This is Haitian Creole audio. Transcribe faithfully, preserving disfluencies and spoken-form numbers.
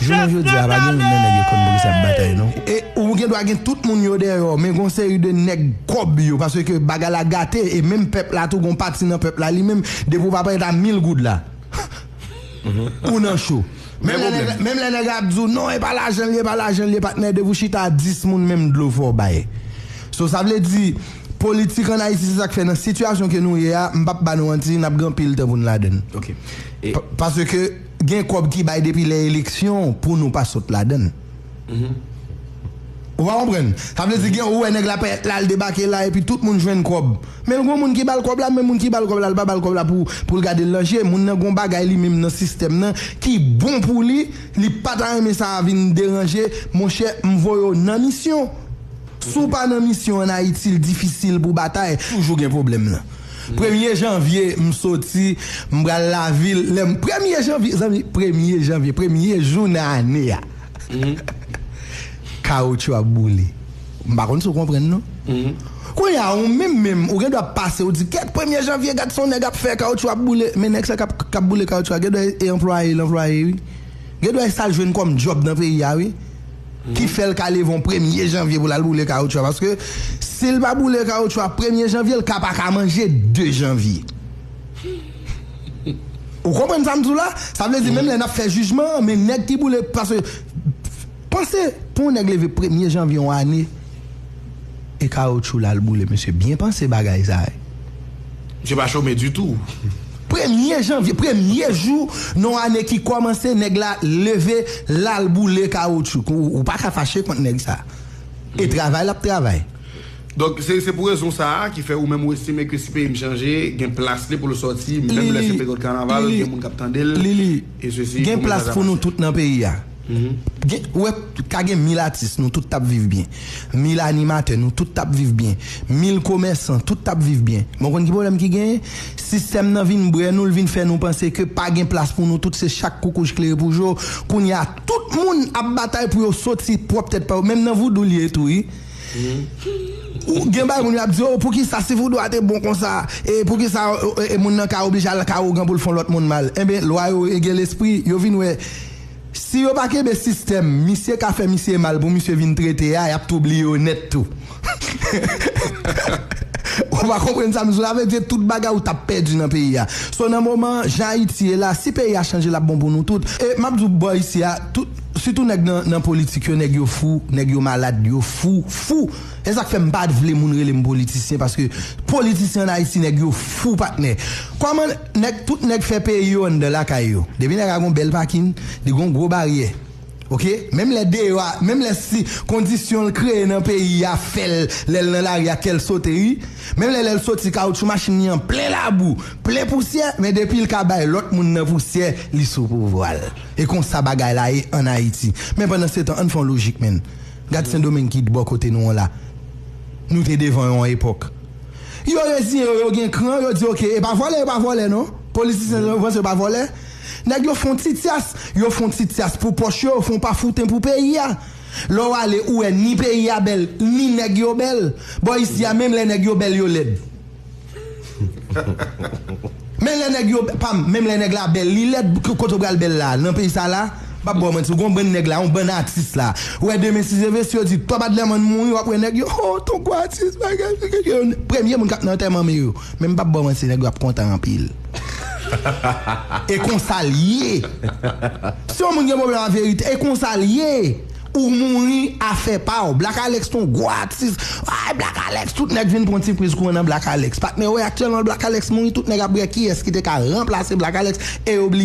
Jounen jodi a, pa gen youn nan nèg yo konn poukisa ap batay, non. E ou gen dwa gen tout moun yo dèyè w, men gon seri de nèg kòb yo, paske bagay la gate, e menm pèp la tou, gon pati nan pèp la li menm, depi w pa parèt a mil goud la, ou nan cho. Menm lè nèg, menm lè nèg ap di w, non, e pa lajan l ye, e pa lajan l ye, patnè, depi w chita a dis moun, menm dlo fò w bay. So, sa vle di, politik ann Ayiti, se sa k fè nan sitiyasyon ke nou ye a, m p ap ba nou manti, n ap gen anpil tan pou n ladann. Ok. E Pa-, paske gen kòb ki bay depi lè eleksyon pou nou pa sot ladann. Ou pa konprann? Sa vle di gen ou wè nèg la pèt la, l debake la, epi tout moun jwenn kòb. Men l gon moun ki ba l kòb la, men moun ki ba l kòb la, l pa ba l kòb la pou, pou l gade l nan je. Moun nan gon bagay li menm nan sistèm nan ki bon pou li, li pa ta renmen sa a vin deranje. Monchè, m voye w nan misyon. Si w pa nan misyon ann Ayiti, l difisil pou batay. Toujou gen pwoblèm nan. Premye janvye, m soti, m pral lavil. Lè m, premye janvye, zanmi, premye janvye, premye jou nan ane a, kawotchou ap boule. M pa konn si w konprann, non. Kounye a, ou menm menm, ou gen dwa pase, ou di, kèt, premye janvye, gad sa yon nèg ap fè, kawotchou ap boule. Men nèg sa k ap, k ap boule kawotchou a, gen dwa e anplwaye l anplwaye, wi. Gen dwa e sa l jwenn kòm djòb nan peyi a, wi. Ki fè l ka leve yon premye janvye pou l al boule kawotchou a. Paske si l pa boule kawotchou a premye janvye, l ka pa ka manje de janvye. Ou konprann sa m di w la? Sa vle di, menm lè n ap fè jijman an, men nèg ki boule, paske, panse, pou yon nèg leve premye janvye yon ane, e kawotchou l al boule, mesye, byen panse bagay sa a. Misye pa chome ditou. Premye janvye, premye jou nan ane ki kòmanse, nèg la leve, l al boule kawotchou. Ou, ou pa ka fache kont nèg sa. E travay l ap travay. Donk, se, se pou rezon sa a ki fè ou menm ou estime ke si peyi m chanje, gen plas li pou l sòti, menm lè se peryòd kanaval, gen moun k ap tande l, e sesi, gen plas pou nou tout nan peyi a. Gen, ou wè, ka gen mil atis, nou tout t ap viv byen. Mil animatè, nou tout t ap viv byen. Mil komèsan, tout t ap viv byen. Men w konn ki pwoblèm ki genyen? Sistèm nan vin brè nou, l vin fè nou panse ke pa gen plas pou nou tout, se chak koukouj klere pou je w. Kounye a, tout moun ap batay pou yo soti pwòp tèt pa yo. Menm nan voudou li ye tou, wi. Ou gen bagay moun yo ap di, oh, poukisa si voudou a te bon konsa? E poukisa, e, e, moun nan ka oblije al ka ougan pou l fè yon lòt moun mal? Enben, lwa yo ege lespri, yo vin wè, si yo pa kenbe sistèm misye ka fè misye mal pou misye vin trete a, y ap tou bliye yo nèt tou. Ou pa konprann sa m di w la, vle di tout bagay ou t ap pèdi nan peyi a. So, nan moman jan Ayiti ye la, si peyi a chanje, l ap bon pou nou tout. E m ap di w bò isi a, tout, sitou nèg nan, nan politik yo, nèg yo fou, nèg yo malad, yo fou, fou. E sa k fè m pa t vle moun rele m politisyen, paske politisyen ann Ayiti, nèg yo fou, patnè. Kòman nèg, tout nèg fè peyi yo anndan lakay yo? Depi nèg la gon bèl pakin, li gon gwo baryè. Oke? Menm lè deyò a, menm lè si kondisyon l kreye nan peyi a fè l, lè l nan lari a, kè l sote, wi. Menm lè, lè l soti, kawotchou machin li an plen labou, plen pousyè, men depi l ka bay lòt moun nan pousyè, li sou pouvwa l. E konsa bagay la ye ann Ayiti. Men pandansetan, ann fè yon lojik, menn. Gad Sendomeng ki bò kote nou an la. Nou te devan yo yon epòk. Yo reziyen yo, yo gen kran, yo di, oke, e pa vòlè, yo pa vòlè, non. Politisyen yo panse yo pa vòlè. Nèg yo fè yon ti tyas, yo fè yon ti tyas pou pòch yo, yo fè yon pafouten pou peyi a. Lè w ale, ou wè ni peyi a bèl, ni nèg yo bèl. Bò isi a, menm lè nèg yo bèl, yo lèd. Men lè nèg yo, pam, menm lè nèg la bèl, li lèd, k-, kote w pral bèl la, nan peyi sa la, m p ap ba w manti, w gon bann nèg la, yon bann atis la. Ou wè demen si Sylvester yo di, twa bat lèman mouri, w ap wè nèg yo, oh, ton gwo atis, bagay, bagay, yo, premye moun k ap nan antèman men yo. Men m p ap ba w manti, nèg yo ap kontan anpil. E konsa l ye. Si yon moun gen pwoblèm a verite, e konsa l ye. Ou mouri, afè pa w. Black Alex t on gwo atis. Ay, Black Alex, tout nèg vin pran ti priz kouran nan Black Alex. Patnè, w wè aktyèlman Black Alex mouri, tout nèg ap wè kiyès ki te ka ranplase Black Alex, e yo bliye